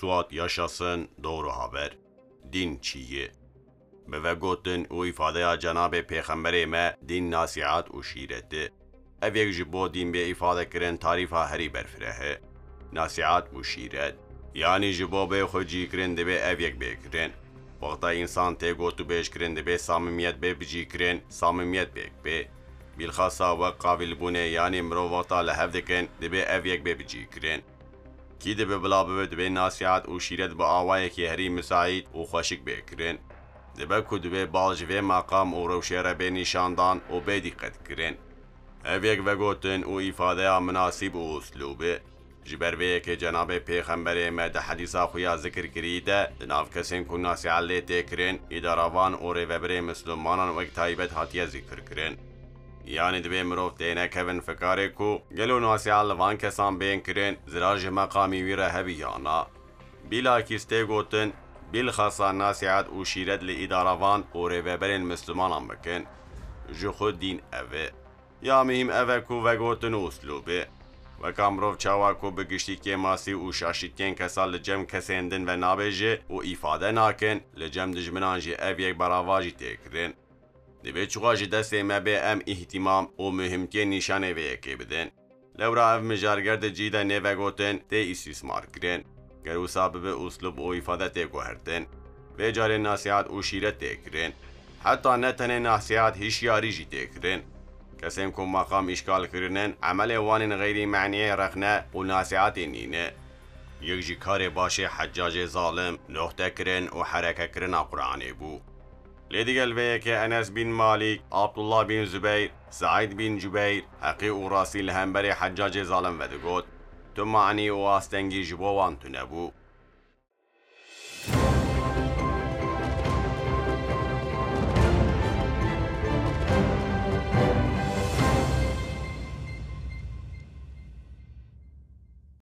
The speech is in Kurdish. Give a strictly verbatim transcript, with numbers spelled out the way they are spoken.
Suat yaşasın, doğru haber. Din çi ye? Bi vegotin û îfadeya Cenabê Pêxemberê me, din nasîhat û şîret e. Ev yek ji bo din bê îfadekirin tarîfa herî berfireh e. Nasîhat û şîret. Yanî ji bo bê xwe cîkirin divê ev yek bê kirin. Wexta însan tê gotûbêjkirin divê samimiyet bê bicîkirin, samimiyet bêk bê. Bîlxasa wek qavilbûnê yanî mirov wexta li hev dikin, divê ev yek bê bicîkirin. Kî dibe bila bibe, divê nasîhat û şîret bi awayekî herî misaît û xweşik bê kirin. Dibe ku divê bal ji vê meqam û rewşê re bê nîşandan û bê dîqetkirin. Ev yek vegotin û îfadeya minasîb û uslûb e. Ji ber vê yekê Cenabê Pêxemberê me di hedîsa xwe ya zikirkirî de di nav kesên ku nasîhat lê tê kirin, îdaravan û rêvebirê mislimanan wek taybet hatiye zikirkirin. Yanî divê mirov tênekevin fikarê ku gelo nasîhat li van kesan bên kirin, zirar ji meqamî wî re hebî ya na. Bîlakîs tê gotin, bîlxasa nasîhat û şîret li îdaravan û rêveberên mislimanan bikin. Ji xwe dîn ev e. Ya muhîm ev e ku vegotin û uslûb e. Weka mirov çawa ku bi giştî kêmasî û şaşîtiyên kesa li cem kesên din ve nabêje û îfade nakin, li cem dijminan jî ev yek berava jî tê kirin. Divê çiqa ji destê me bê em îhtîmam û muhîmtiyê nîşanê vê yekê bidin. Lewra ev mijarger di cî de nêvegotin tê îstîsmar kirin. Ger wisa bibe uslûb û îfade tê guhertin. Vê carê nasîhat û şîret tê kirin. Heta ne tenê nasîhat, hişyarî jî tê kirin. Kesên ku meqam îşkal kirinin, emelê wan ên xeyrî meniyê rexne û nasîhatê nîne. Yek ji karê başê Heccacê zalim, noxtekirin û herekekirina Quranê bû. Lê digel vê yekê Enes bin Malik, Abdullah bin Zubeyr, Saîd bin Cubeyr, heqî û rastî li hemberê Heccacê zalim vedigot. Tu manî û astengî ji bo wan tune bû.